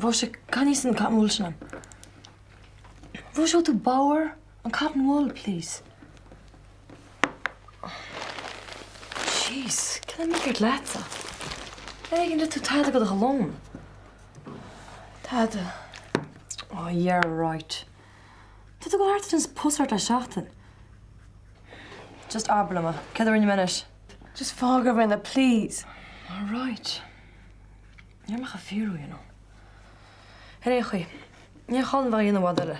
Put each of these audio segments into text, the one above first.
Róise, caith aníos an cotton wool sin orm. Róise, bhfuil tú bodhar? An cotton wool, please. Jeez, cad é mícheart leatsa? Ar éigean d'ith tú tada do do lón. Tada. Oh yeah right. Tá tú ag dul thart ag déanamh pus ort le seachtain. Just abair liom é, céard a rinne mé anois? Just fág a Ríona, please. Alright. Níl mé ach ag fiafraí, you know. Ar aon chaoi, níl chall dom bheith á dhéanamh i bhfad eile.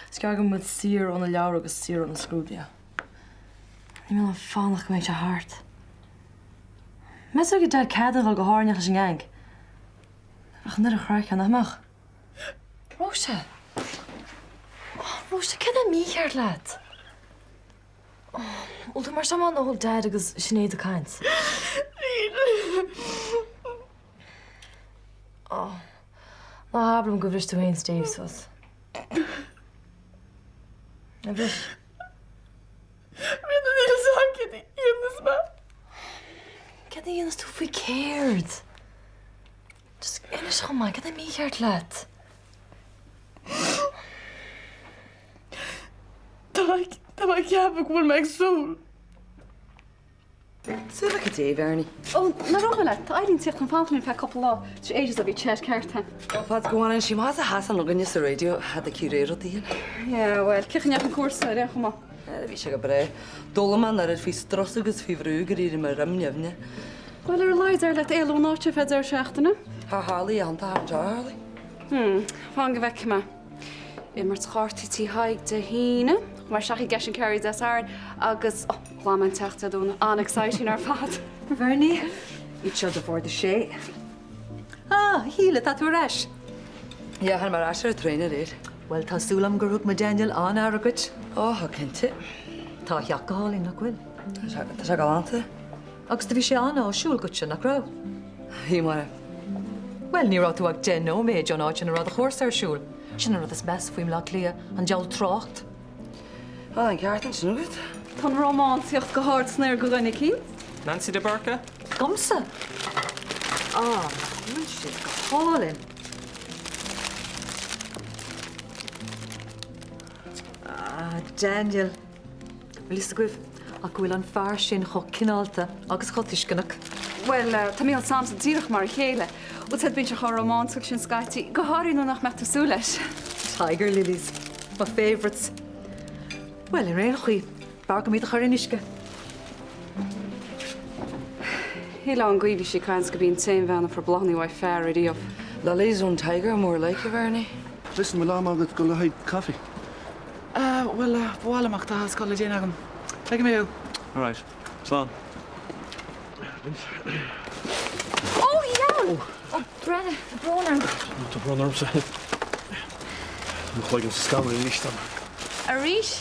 Is gearr go mbeidh muid saor ó na leabhair agus saor ó na scrúduithe. Níl mé in ann fanacht go mbeidh sé thart. Meas tú an dtabharfaidh Dad cead dúinn dul go hÁrainn leis an ngeaing? Bheadh an oiread craic ann, nach mbeadh? Róise! Róise, céard é mícheart leat? Bhfuil tú mar seo má bhfuil Dad agus Sinéad ag caint? Ó, ná habair liom gur bhris tú féin is Dave suas. Ar bhris? Rinne níl a fhios agam céard a dhéanfas mé. Céard a dhéanfas tú faoi céard? Just inis dhom, céard é mícheart leat? Tá tá mé ag ceapadh go bhfuil mé ag súil. Súil le cad é, a Bhernie? Ó, ná rogha leat, tá Eileen tíocht chun fanacht linn feadh cúpla lá, tar ages ó bhí chat ceart ann. Ó, fad go bhfanann sí amach as a sheasann againne sa raidió, had aici ré rud éigin. Yeah, bhuel, cén chaoi a ndeachaigh an cúrsa ar aon chuma? Bhí sé go breá. D'fhoghlaim mé an oiread faoi strus agus faoi bhrú gur éirigh mo dhroim nimhneach. Bhuel, ar a laghad d'éirigh leat éalú ón áit ar feadh deireadh seachtaine. Thar tharlaigh a iontach thar an tharlaigh. Hmm, fan go bhfeicfidh mé. Imirt chártaí Tí Thaidhg Dé hAoine, chuaigh mé isteach i gCash and Carry Dé Sathairn agus, oh, ghlan mé an teach Dé Domhnaigh. An-exciting ar fad. Bernie, iad seo do bhord a sé. Ah, a Shíle, tá tú ar ais. Yeah, tháinig mé ar ais ar an traein aréir. Bhuel, tá súil agam gur thug mo Daniel an-aire dhuit. Ó, tá cinnte. Tá a theach go hálainn, nach bhfuil? Tá sé, tá sé galánta. Agus do bhí sé an-áisiúil dhuitse, nach raibh? Bhí, Máire. Bhuel, ní raibh tú ach 10 nóiméad ón áit ina raibh do chúrsa ar siúl. Sin an rud is measa faoi mBleá Cliath, an diabhal trácht. Tá an ceart ansin agat. Tá an rómánsaíocht go hard san aer do dhuine eicínt. Nancy de Búrca? Dhomsa? Ah, nach bhfuil siad go hálainn? Ah, Daniel. Bhfuil fhios agaibh ach go bhfuil an fear sin chomh cineálta agus chomh tuisceanach? Bhuel, tá Mícheál 's A'msa díreach mar a chéile. Bhfuil 's a'd bíonn sé chomh rómánsúil sin scaití, go háirithe nuair nach mbeadh tú súil leis. Tiger lilies, my favourites. Bhuel, ar aon chaoi, b'fhearr dom iad a chur in uisce. Shílfeá ón gcaoi bhí sí ag caint gurb í an t-aon bhean a fuair bláthanna uaidh fear ariamh. Lilies ón tiger, more like, a Bhernie. Listen, bhfuil am agat go le haghaidh coffee? Ah, bhuel, ba mhaith liom ach tá scoil le déanamh agam. Feicfidh mé thú. Alright. Slán. Ó, dheabhail! Ó, Brenna, tá brón orm. Tá brón ormsa. Mo chloigeann sa scamall arís dom. Arís?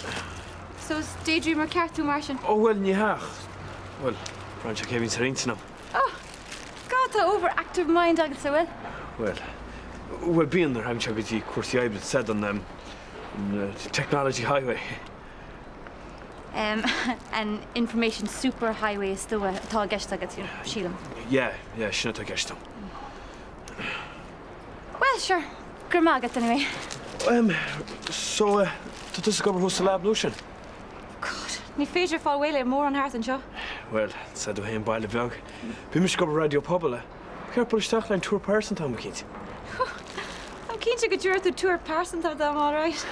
So is daydreamer ceart tú mar sin? Ó, bhuel, ní hea ach, bhuel, braitheann sé cé a bhíonns ar intinn agam. Oh, God, tá overactive mind agatsa, bhfuil? Bhuel, bhuel, bíonn nuair a thagann sé go dtí cúrsaí oibre, said an, Technology Highway. An Information Superhighway is dóigh atá i gceist agat, sílim. Yeah, yeah, sin atá i gceist agam. Bhuel, sure, go raibh maith agat anyway. Em, so, eh, tá tusa ag obair thuas sa lab nua sin? God, ní féidir fáil réidh le mórán thart anseo. Bhuel, is ea tú féin baile beag. Bhí mise ag obair Raidió Pobail, eh? Ba cheart dul isteach le tuar pearsanta am eicínt. Táim cinnte go dtabharfaidh tú tuar pearsanta dom, all right.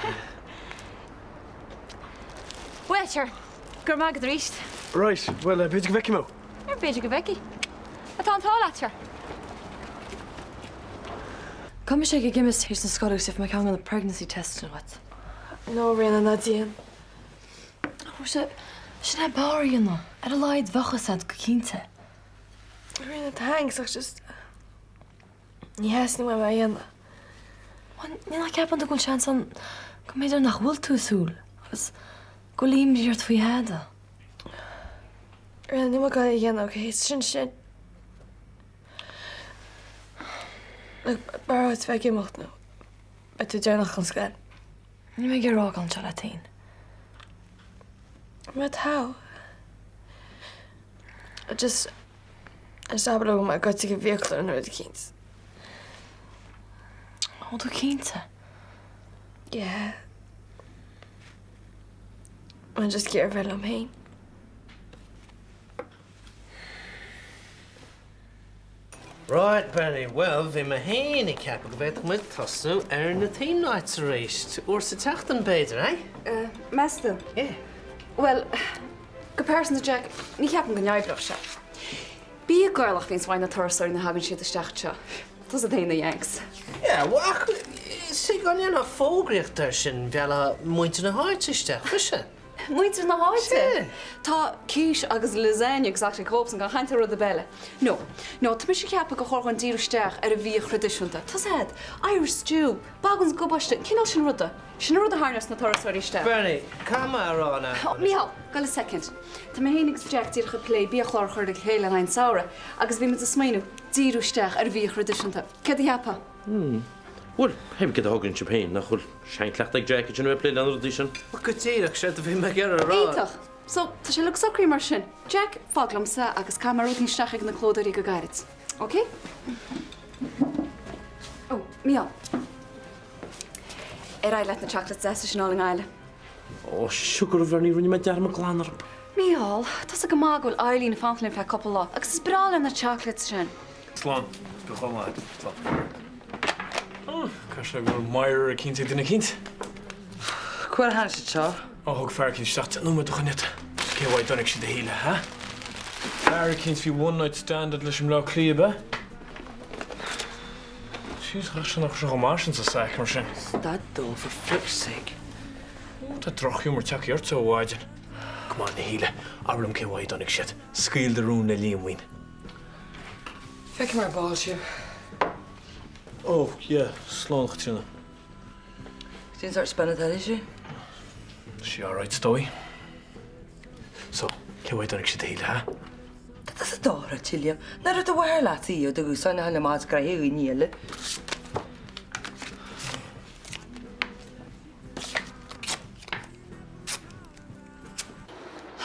Bhuel, sure, go raibh maith agat arís. Right, bhuel, b'fhéidir go bhfeicfidh mé thú. B'fhéidir go bhfeicfidh. Tá an t-ádh leat, sure. Caithfidh mise ag an gceimist théis na scoile agus gheobhaidh mé ceann de na pregnancy tests sin uait. No, Ríona, ná déan. Róise, sin é b'fhearr a dhéanamh. Ar a laghad bheadh fhios a'd go cinnte. Ríona, thanks, ach just ní theastaíonn uaim é a dhéanamh. Bhuel, ní nach gceapann tú go bhfuil seans ann go mb'fhéidir nach bhfuil tú ag súil agus go bhfuil imní ort faoi thada. Ríona, níl mé ag goil é a dhéanamh, okay? Sin sin. Look, b'fhearr duit bheith ag imeacht nó beidh tú deireanach chun scoil. Níl mé ag iarraidh fágáil anseo leat féin. Má tá. Just, just abair liom go mbeidh goitse ag an bhfiaclóir nó rud eicínt. An bhfuil tú cinnte? Yeah. Mé just ag iarraidh bheith liom féin. Right, Bernie, bhuel, bhí mé féin ag ceapadh go bhféadfadh muid tosnú ar na theme nights arís, uair sa tseachtain b'fhéidir, eh? Meas tú? Yeah. Bhuel, go pearsanta, Jack, ní cheapaim go n-oibreodh sé. Bia Gaelach a bhíonns uaidh na turasóirí nuair a thagann siad isteach anseo. Tá 's agat féin na Yanks. Yeah, bhuel, ach, see, dá ndéanfá fógraíocht air sin, mheallfá muintir na háite isteach, fuise. Muintir na háite? Tá quiche agus lasagne agus achan dhóibhsean gan chaint ar rud ar bith eile. No, no, tá mise ag ceapadh gur chóir dhúinn díriú isteach ar an bhia thraidisiúnta. Tá 's a'd, Irish stew, boggans gabáiste, an cineál sin ruda. Sin an rud a tharraingeos na turasóirí isteach. Bernie, caithfidh mé a rá now. Oh, Mícheál, gabh i leith soicind. Tá mé féin agus Jack díreach ag plé biachlár a chur le chéile le haghaidh an samhradh agus bhí muid ag smaoineamh díriú isteach ar an bhia thraidisiúnta. Céard a cheapfá? Hmm. Bhuel, pé céard a thograíonn sibh féin, nach bhfuil seanchleachtadh ag Jack ansin a bheith ag plé le na rudaí sin? Bhuel, go díreach, séard a bhí mé ag iarraidh a rá. Iontach! So, tá sé uilig socraithe mar sin. Jack, fág liomsa agus caithfidh mé rud éigin isteach ag na clódóirí go gairid. Ok? Ó, Mícheál. Ar aghaidh leat na chocolates deasa sin a fháil i nGaillimh. Ó, sugar a Bhernie, rinne mé dearmad glan orthu. Mícheál, tá 's agat go maith go bhfuil Eileen ag fanacht linn feadh cúpla lá agus is breá léi na chocolates sin. Slán. Go chomh maith. Slán. Caithfidh sé go bhfuil Máire eicínt ag duine eicínt. Cá huair a tháinig siad seo? Ó, thug fear eicínt isteach 10 nóiméad ó shin iad. Cé uaidh a dtáinig siad a shíle, ha? Fear eicínt bhí one night stand agat leis i mBleá Cliath, ab ea? Jeez, chaith sé nach raibh sé chomh maith sin sa saic mar sin. Stad dó, for flip's sake. Ó, tá drochghiúmar tagtha ortsa ó mhaidin. Come on, a Shíle, abair liom cé uaidh a dtáinig siad. Scaoil do rún le líomhain. Feicfidh mé ar ball sibh. Oh, yeah, slán a Chaitríona. Cén sórt spin atá uirthi? Tá sí alright, is dóigh. So, cé uaidh a dtáinig siad a Shíle, ha? Tá tusa dochreidte, Liam. Nach raibh do mháthair leat í do úsáid na huile maid graithe dhaoine eile.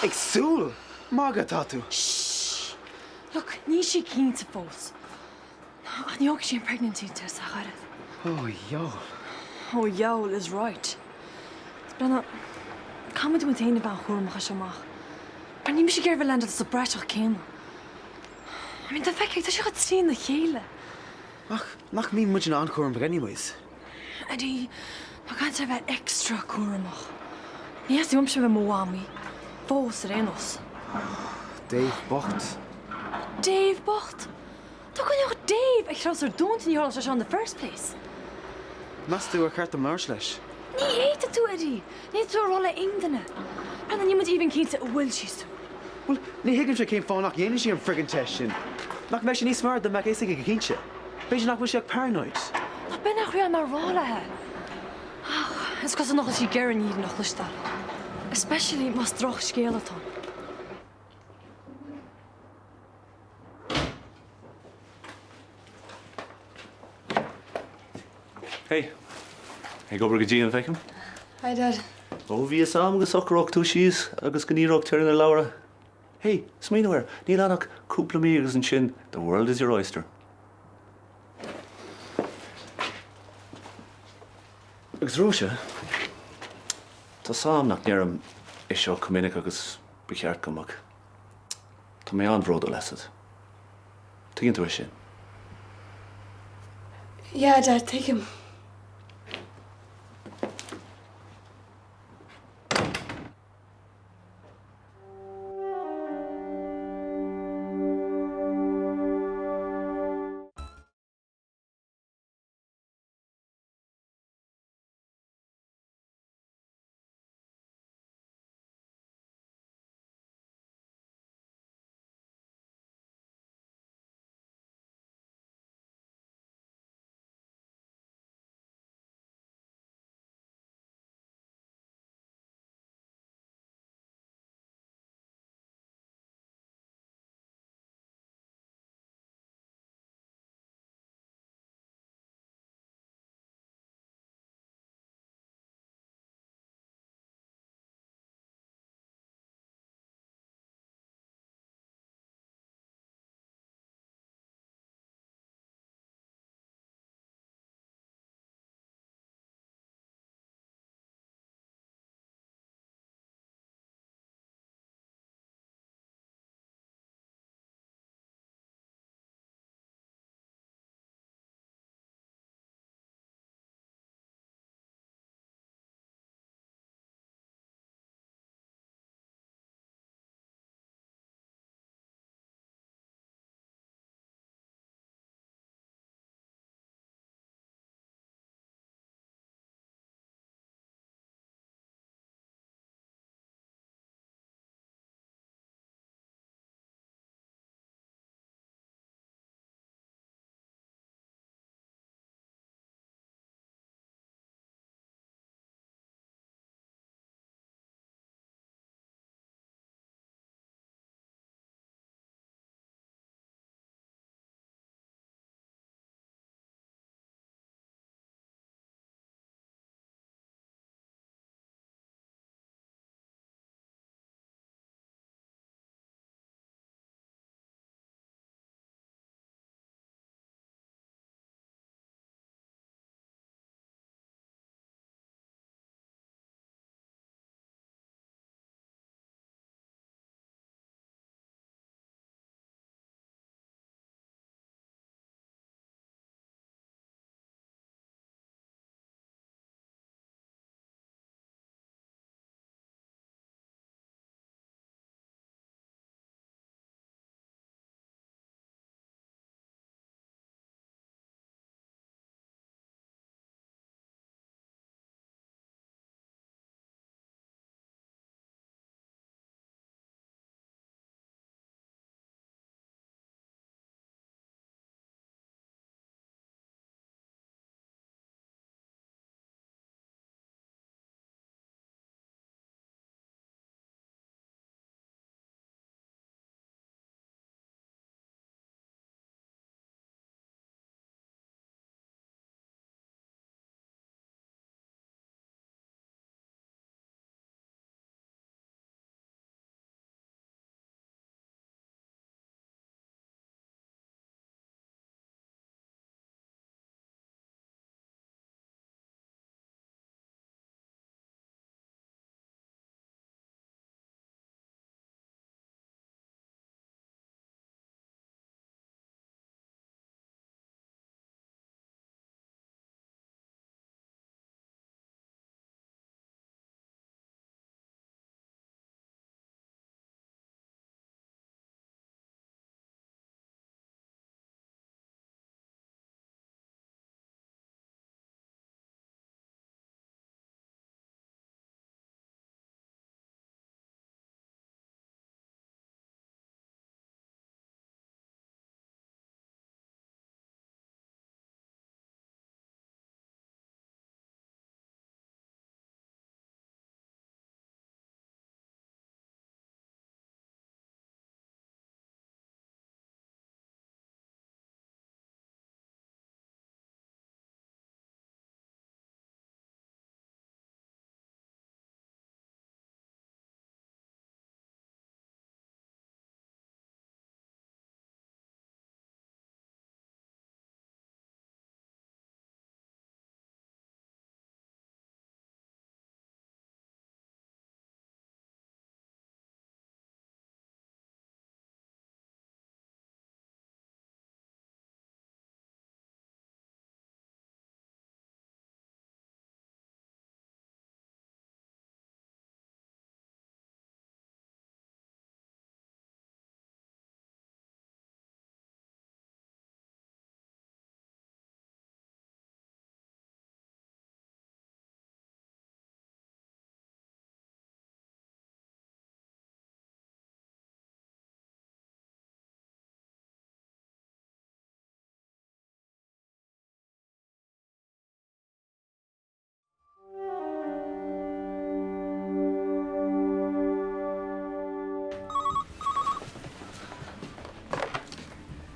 Ag súil? Magadh atá tú. Shh! Look, níl sí cinnte fós. Ach ní thógfaidh sí an pregnancy test ach oiread. Ó, a dhiabhail. Ó, a dhiabhail is right. Brenna, caithfidh muid féin a bheith an-chúramach as seo amach. Mar níl mise ag iarraidh a bheith landáilte sa bpraiseach céanna. I mean, tá feicthe, tá sé chomh trína chéile. Ach nach mbíonn muidne an-chúramach anyways? Eddie, ná caint ar bheith extra cúramach. Ní theastaíonn uaimse a bheith i mo mhamaí. Fós, ar aon nós. Dave bocht. Dave bocht? Dá gcoinneodh Dave a threabhsar dúnta ní tharlódh sé seo in the first place. Meas tú ar cheart dom labhairt leis? Ní fhéadfaidh tú, Eddie! Ní fhéadfaidh tú a rá le aon duine. Brendan, níl muid even cinnte an bhfuil sí súil. Bhuel, ní thuigimse cén fáth nach ndéanann sí an friggin test sin. Nach mbeidh sé níos fearr dá mbeadh fhios aici go cinnte? B'fhéidir nach bhfuil sí ach paranoid. Ach b'in a thriail mé a rá léi. Ach is cosúil nach bhfuil sí ag iarraidh an fhírinne a chloisteáil. Especially más drochscéal atá ann. Hey. Ag obair go dian, feicim. Hi, Dad. Ó, bhí fhios a'm go socródh tú síos agus go ndíreodh tú ar na leabhra. Hey, smaoineamh air, níl ann ach cúpla mí agus ansin, the world is your oyster. Agus Róise, tá 's a'm nach ndeirim é seo chomh minic agus ba cheart go mbeadh. Tá mé an-bhródúil asat. Tuigeann tú é sin? Yeah, Dad, tuigim.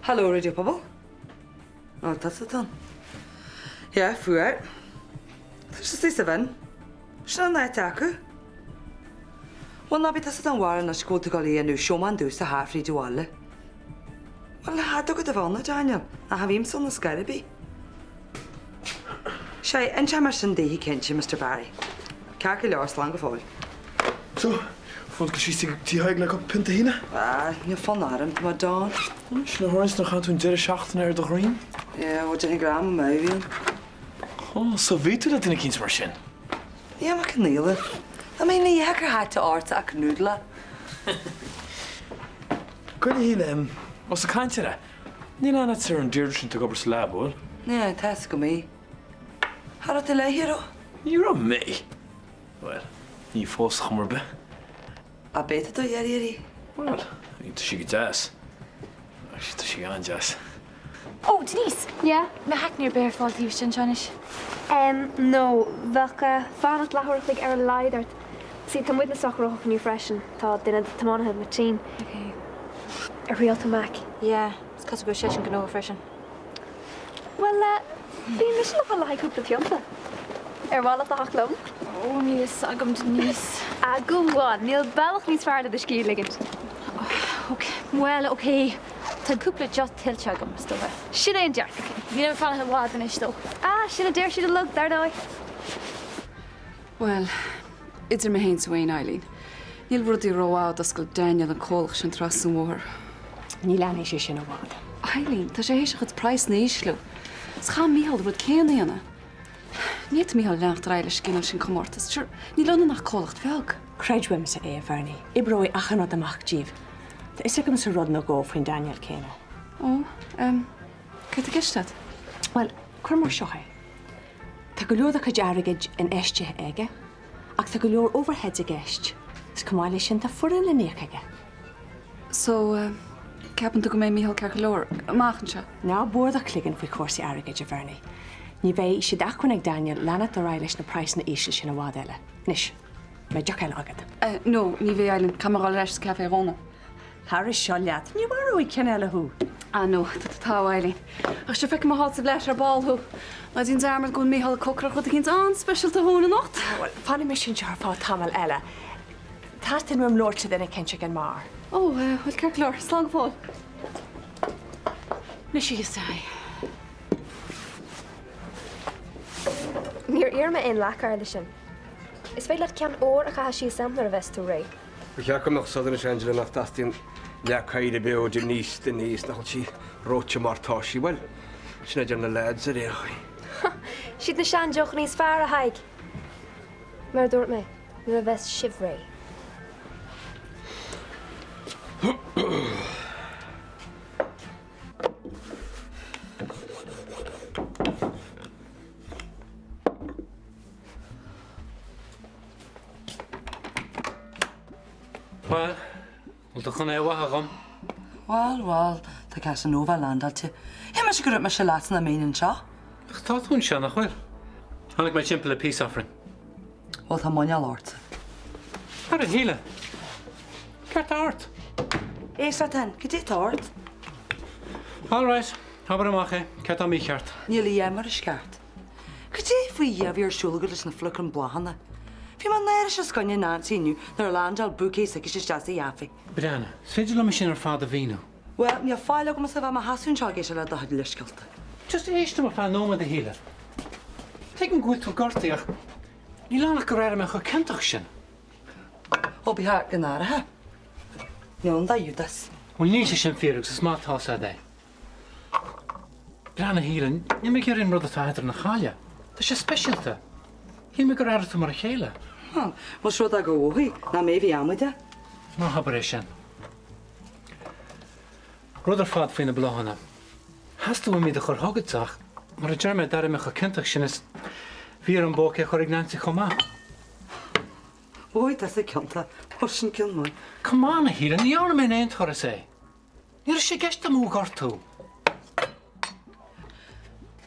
Hello, Raidió Pobal. Ó, tusa atá ann. Yeah, fuar. Tá sé istigh sa bhinn. Sin an áit acu. Bhuel, ná bí tusa den bharúil anois go bhfuil tú ag dul a dhéanamh showman domhsa thar fríd an bhaile. Bhuel, cha dtuga do bheann, a Daniel, ná cha bhímsa ann ar scor ar bith. Sea, inseoidh mé sin daoithe cinnte, Mister Barry. Ceart go leor, slán go fóill. So, fonn ort dul síos tigh Thaidhg le cúpla pionta a Shíle? Ah, níl fonn orm, tá mé done. Anois, na horns nár chaith tú an deireadh seachtaine ar do dhroim? Yeah, bhuel, déarfainn gur am amú a bhí ann. Oh, so bhí tú le duine eicínt mar sin? Yeah, Mac an Fhíona. Tá mé ina dhiaidh gur thaitin ortsa ach núdla. Goid a Shíle, em, ós ag caint air é, níl aithne agat ar an Deirdre sin atá ag obair sa lab, bhfuil? Yeah, tá fhios agam í. Cha raibh tú léi, raibh? Ní raibh mé. Bhuel, ní fós chuma ar bith. Ab é do dheartháir í? Bhuel, tá sí go deas. Actually, tá sí an-deas. Oh, Denise! Yeah? Mbeadh aicne ar bith ar fáil taobh istigh anseo anois? Em, no, bheadh fanacht leathuair a chloig ar a laghad ort. See, tá muidne sách gnóthach inniu freisin, tá duine de tiománaithe amuigh tinn. Ok. Ar thriail tú Mac? Yeah, is cosúil go bhfuil seisean gnóthach freisin. Bhuel, bhí mise le dhul le haghaidh cúpla pionta. Ar mhaith leat a theacht liom? Ó, níl fhios agam, Denise. Ah, go on, níl bealach níos fearr le do scíth a ligint. Ok, bhuel, ok. Tá cúpla deoch tuillte agam, is dócha. Sin é an dearcadh. Ok, níl mé ag fanacht i bhfad anois, though. Ah, sin a deir siad uilig, dar ndóigh. Bhuel, idir mé féin 's tú féin, Eileen, níl rudaí rómhaith ó d'oscail Daniel an comhlacht sin trasna an bhóthair. Ní leanfaidh sé sin i bhfad. Eileen, tá sé théis a chuid praghsanna a ísliú. Is chaithfidh Micheál an rud céanna a dhéanamh. Ní fhéadfaidh Micheál leanacht ar aghaidh leis an gcineál sin comórtais. Sure, níl ionainn ach comhlacht bheag. Creid uaimse é, a Bhernie. Oibreoidh achan rud amach díobh. Tá fhios agamsa rud nó dhó faoin Daniel céanna. Ó, em, céard tá i gceist agat? Bhuel, cuir mar seo é. Tá go leor dá chuid airgid infheistithe aige ach tá go leor overheads i gceist. Is chomh maith leis sin tá foireann le n-íoc aige. So, ceapann tú go mbeidh Micheál ceart go leor amach anseo? Ná buair do chloigeann faoi chúrsaí airgid, a Bhernie. Ní bheidh sé d'acmhainn ag Daniel leanacht ar aghaidh leis na praghsanna íseal sin i bhfad eile. Anois, an mbeidh deoch eile agat? No, ní bheidh, Eileen. Caithfidh mé a dhul ar ais sa café a Dhónaill. Thairis seo leat, ní mharóidh ceann eile thú. Ah no, tá tú togha, Eileen. Ach sure feicfidh mé thall sa bhfleait ar ball thú. Ná déan dearmad go bhfuil Micheál ag cócaireacht rud eicínt an-speisialta dhúinn anocht. Bhuel, fanfaidh mise anseo ar feadh tamaill eile. Teastaíonn uaim labhairt le duine eicínt ag an mbeár. Ó, bhuel, ceart go leor. Slán go fóill. Anois a Thigh. Níor iarr mé aon leathcharr leis sin. Is féidir leat ceann úr a chaitheamh síos orm nuair a bheas tú réidh. Ba cheart go mbeadh a fhios agat anois, Angela, nach dteastaíonn leath cairr ar bith ó Denise, Denise, nach bhfuil sí reoite mar tá sí. Bhuel, sin a deir na lads ar aon chaoi. Siad na seandeochanna is fearr, a Thaidhg. Mar a dúirt mé, nuair a bheas sibh réidh. Bhuel, bhfuil tú chun é a mhaitheamh dhom? Bhuel, bhuel, tá Casanova landáilte. Shíl mise go raibh mise leatsa nach mbeinn anseo. Ach tá tú anseo, nach bhfuil? Tháinig mé timpeall le píosa Aifrinn. Bhuel, tá muineál ortsa. Ara, a Shíle, céard tá ort? Éist leat féin, cad é atá ort? All right, abair amach é, céard tá mícheart? Níl a dhath mar is ceart. Cad é faoi dhia a bhí ar siúl agat leis na fliuchán bláthanna? Bhí mé náirithe os coinne Nancy inniu nuair a landáil bouquet s'aici isteach sa chaife. Breathnaigh, is féidir liom é sin ar fad a mhíniú. Bhuel, níl faill agamsa a bheith i mo sheasamh anseo ag éisteacht le do chuid leithscéalta. Just éist liom ar feadh nóiméad, a Shíle. Tuigim go bhfuil tú gortaithe ach níl ann ach gur airigh mé chomh ciontach sin. Ó, ba cheart go n-aireofá. Níl ann do Ghiúdás. Bhuel, níl sé sin fíor agus is maith atá a fhios agat é. Breathnaigh, a Shíle, níl mé ag iarraidh an rud atá eadrainn a chailleadh. Tá sé speisialta. Shíl mé gur airigh tú mar a chéile. Más rud é gur mhothaigh, nach mé a bhí amaideach. Ná habair é sin. Rud ar fad faoi na bláthanna. Theastaigh uaim iad a chur chugat ach, mar a deir mé, d'airigh mé chomh ciontach sin is bhí orm bouquet a chur ag Nancy chomh maith. Mhothaigh tusa ciontach. Ó, sin ceann maith. Come on, a Shíle, ní dhearna mé in aon turas é. Ní raibh sé i gceist agam thú a ghortú.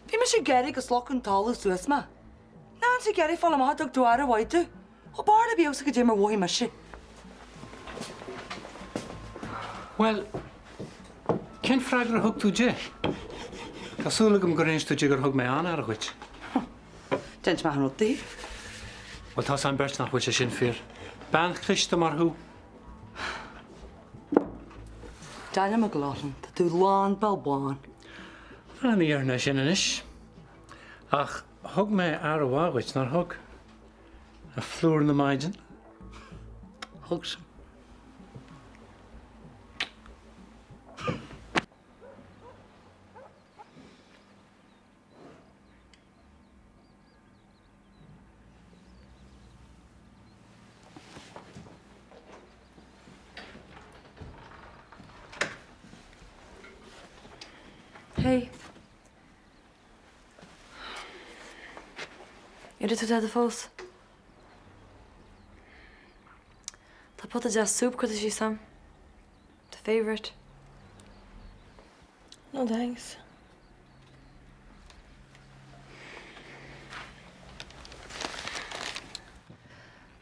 Bhí mise ag gáire gur shloc an talamh suas mé. Nancy ag iarraidh fáil amach an dtug tú aire mhaith domh. Ó b'fhearr le bíodh 's cad é mar mhothaigh mise. Bhuel, Cén freagra a thug tú di? Tá súil agam gur inis tú di gur thug mé an-aire dhuit. D'inis mé achan rud di. Bhuel, tá's a'm beirt nach bhfuil sé sin fíor. Bean chliste mar thú. Daniel McLaughlin, tá tú lán balbáin. Bhuel, ní dhéarfainn é sin anois. Ach thug mé aire mhaith dhuit, nár thug? A phlúr na maighdean. Thug sin. Hey. Ar ith tú tada fós? Tá pota deas súp curtha síos a'm. Do favourite. No thanks.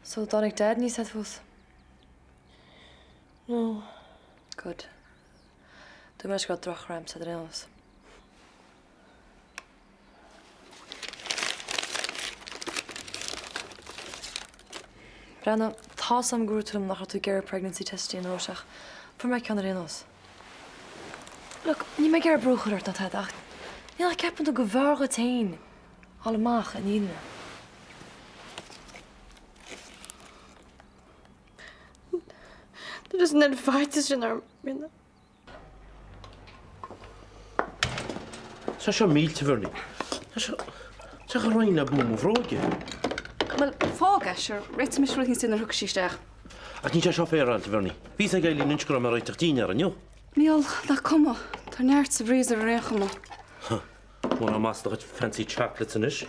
So, dtáinig Dad níos a'd fós? No. Good. Dúirt mé leis go raibh droch-dhream 'ad ar aon nós. Breathnaigh, tá's a'm gur dhúirt tú liom nach raibh tú ag iarraidh pregnancy test a dhéanamh Róise ach fuair mé ceann ar aon nós. Look, níl mé ag iarraidh brú a chur ort ná tada ach ní nach gceapann tú go mb'fhearr dhuit féin fháil amach an fhírinne. Tá just an oiread faitíos sin orm, Ríona. Tá seo millte, a Bhernie. Tá seo, tá sé chomh righin le bua mo bhróige. Bhuel, fág é, sure, réiteoidh mise rud éicint di nuair a thiocfaidh sí isteach. Ach níl sé seo féaráilte, a Bhernie. Bhí a fhios ag Eileen anois go raibh mé ag réiteach dinnéar inniu. Mícheál, nach cuma. Tá neart sa bhfreezer ar aon chuma. Huh. Mura maith do chuid fancy chocolates anois.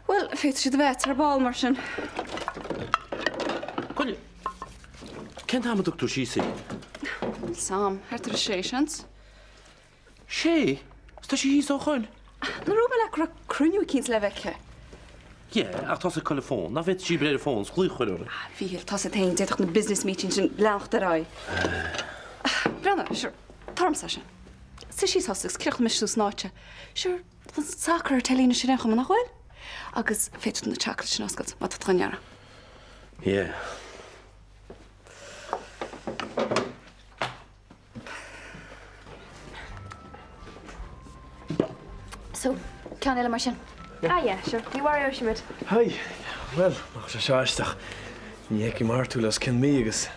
Bhuel, féadfaidh siad a bheith ar ball mar sin. Coinnigh. Cén t-am a dtug tú síos í? Níl 's a'm, thart ar a sé, seans. Sé? Is tá sí thíos ó shoin. Nár dhúirt mé leat go raibh cruinniú eicínt le bheith aici? Yeah, ach tá sí ag cur le fón. Nach bhféadfadh sí breith ar an bhfón 's glaoch a chur uirthi? Ah, Mhíchíl, tá's a't fhéin, d'fhéadfadh na business meetings sin leanacht ar aghaidh. Breathnaigh, sure, tar ormsa é sin. Suigh síos thusa agus críochnóidh mise suas an áit seo. Sure, tá an sacar ar telly anois ar aon chuma, nach bhfuil? Agus féadfaidh tú na chocolates sin a oscailt má tá tú dá n-iarraidh. Yeah. So, ceann eile mar sin? Ah yeah, sure. Ní mharóidh sé muid. Hi. Bhuel, nach sé seo aisteach. Ní fheicim thart tú le os cionn mí agus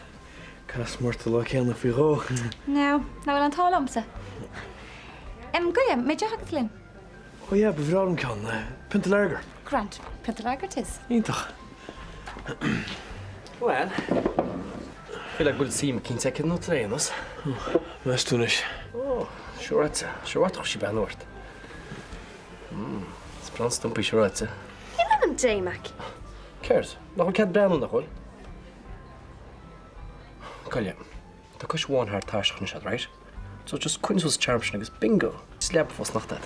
cas mé ort an lá céanna faoi dhó. Now, nach bhfuil an t-ádh liomsa? Em, goidé, an mbeidh deoch agat linn? Oh yeah, ba bhreá liom ceann. Pionta lager. Grand. Pionta lager it is. Iontach. Bhuel, feel like go bhfuil suim eicínt aici ionat ar aon nós. Meas tú anois? Ó, siúráilte. Siúráilte chuir sí beannú ort. Is breá an stumpa í siúráilte. In ainm Dé, Mac. Céard? Nach bhfuil cead breathnú, nach bhfuil? Goile, tá cois amháin thar tairseach anois agat, right? So just coinnigh suas an charm sin agus bingo! Is leaba fós nach dad.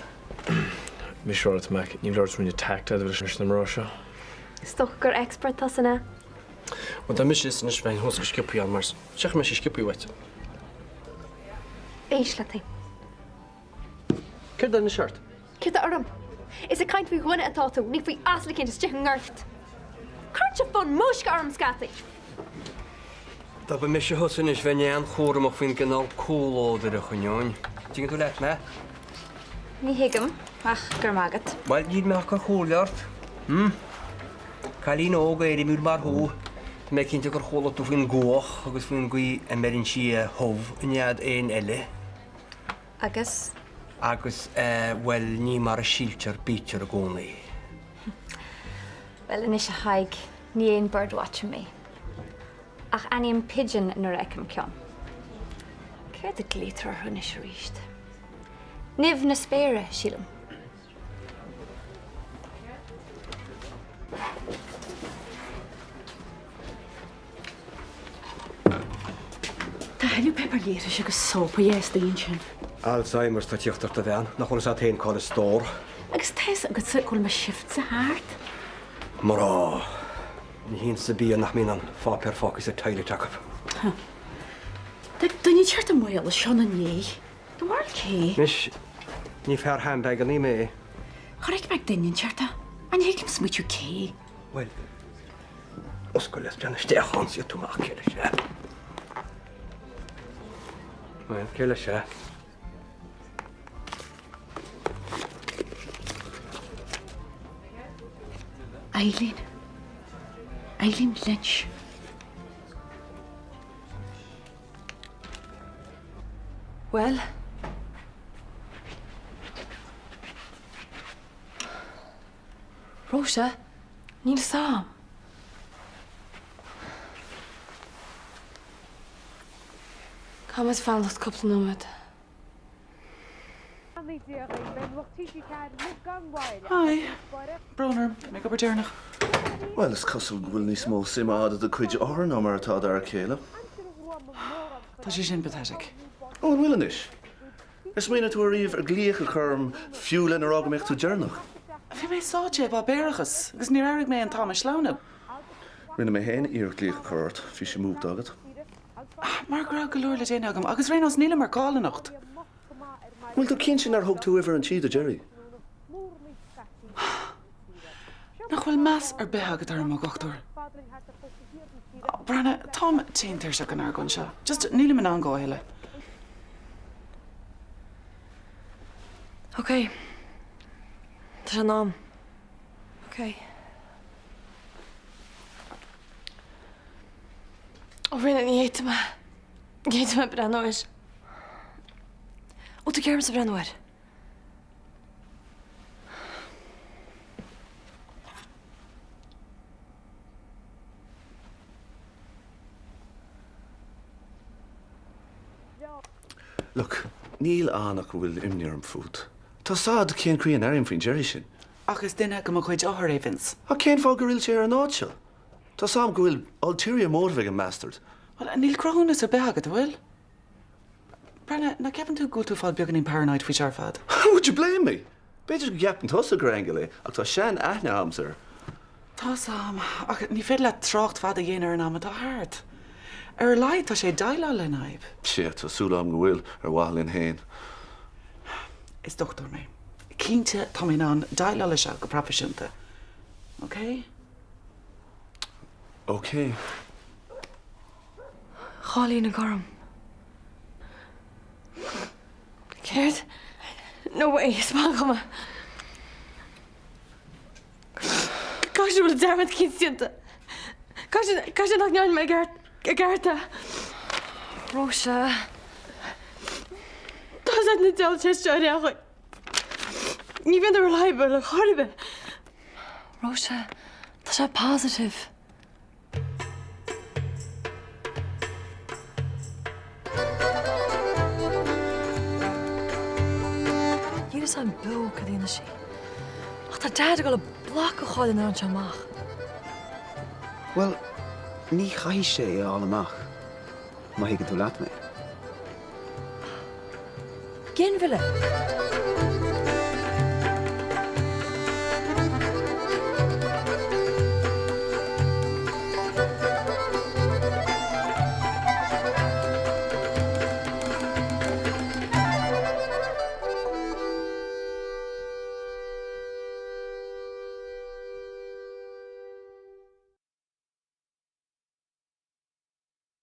Mise ort, Mac, ní bhfuil ort rinne tact agat leis na mná seo. Is dócha gur expert tusa ina. Bhuel dá mise is anois bheinn thuas go sciobthaí ann mar seachas mé sé sciobthaí uait. Éist leat féin. Céard anois ort? Céard tá orm? Is ag caint faoi dhuine atá tú, ní faoi asal eicínt istigh i ngort. Cuireann sé fonn múisce orm scataí! Dá mba mise thusa anois bheinn an-chúramach faoin gcineál comhluadair a choinneoinn. Tuigeann tú leat mé? Ní thuigim, ach go raibh maith agat. Bhuel, níl mé ach ag cur comhairle ort. Hm? Cailín óg éirimiúil mar thú, tá mé cinnte gur chuala tú faoin gcuach agus faoin gcaoi a mbeireann sí a hubh in nead éin eile. Agus? Agus, eh, bhuel, ní mar a síltear bítear i gcónaí. Bhuel, anois a Thaidhg, ní aon birdwatcher mé. Ach aithním pigeon nuair a fheicim ceann. Céard a ghlaoitear orthu anois aríst? Nimh na spéire, sílim. Tá a thuilleadh páipéar leithris agus sópa dhe istigh ansin. Alzheimer's tá tíocht ort a bhean, nach bhfuil fhios a't féin cá bhfuil an stór. Agus tá fhios agatsa go bhfuil mo shiftsa thart. Mná. Ní hiontas ar bith nach mbíonn an pháipéar fágtha sa toilet acu. Tá duine inteacht amuigh le Seán inné. Do bharúil cé? Anois, ní fear handbagannaí mé. Chonaic mé ag duine inteacht é. An thig liom smaoitiú cé? Bhuel, oscail is breathnaigh isteach ann is gheobhaidh tú amach cé leis é. Bhuel, cé leis é? Eileen. Eileen Lynch. Bhuel? Róise, níl 'fhios a'm. Caithfidh muid fanacht cúpla nóiméad. Hi. Brón orm, tá mé ag obair deireanach. Bhuel, is cosúil go bhfuil níos mó suime a'd i do chuid othar ná mar atá i d'fhear céile. Tá sé sin pathetic. Ó, an bhfuil anois? Ar smaoinigh tú ariamh ar ghlaoch a chur orm fiú lena rá go mbeadh tú deireanach? Bhí mé sáite i bpáipéarachas agus níor airigh mé an t-am ag sleamhnú. Rinne mé féin iarracht glaoch a chur ort, bhí sé múchta agat. Mar go raibh go leor le déanamh agam agus ar aon nós nílim ar call anocht. An bhfuil tú cinnte nár thug tú uimhir an tí do Jerry? Nach bhfuil meas ar bith agat orm, a dhochtúir? Breathnaigh, táim tinn tuirseach den argóint seo. Just, nílim in ann go a thuilleadh. Ok. Tá sé in am. Ok. Ó Ríona, ní fhéadfaidh mé. Ní fhéadfaidh mé breathnú air. Ó, tá ceart agamsa breathnú air. Look, níl ann ach go bhfuil imní orm fút. Tá 's a'd cén chaoi a n-airím faoin Jerry sin. Ach is duine de mo chuid othar é Vince. Ach cén fáth gur fhill sé ar an áit seo? Tá 's a'm go bhfuil ulterior motive ag an mbastard. Bhuel, níl cruthúnas ar bith agat, an bhfuil? Breathnaigh, nach gceapann tú go bhfuil tú ag fáil beagáinín paranoid faoi seo ar fad? Would you blame me? B'fhéidir go gceapann tusa gur aingeal é, ach tá sean-aithne a'msa air. Tá 's a'm, ach ní féidir leat trácht fada a dhéanamh ar an am atá thart. Ar a laghad tá sé ag déileáil lena fhadhb. Sea, tá súil a'm go bhfuil, ar mhaithe linn féin. Is dochtúir mé. Cinnte, tá mé in ann déileáil leis seo go proifisiúnta. Ok? Ok. Cailín gorm. Céard? No way, is maith liom é. Caithfidh sé go bhfuil dearmad eicínt déanta. Caithfidh sé nach ndearna mé i gceart é. Róise. Tá sé na deal test seo ar aon chaoi. Ní bhíonn reliable ar chor ar bith. Róise, tá sé positive. Níl fhios a'm beo cad a dhéanfaidh sí. Ach tá Dad ag dul a bloc a chaill nuair a fhaigheann sé amach. Bhuel, ní chaithfidh sé é a fháil amach, má thuigeann tú leat mé. Ginmhilleadh!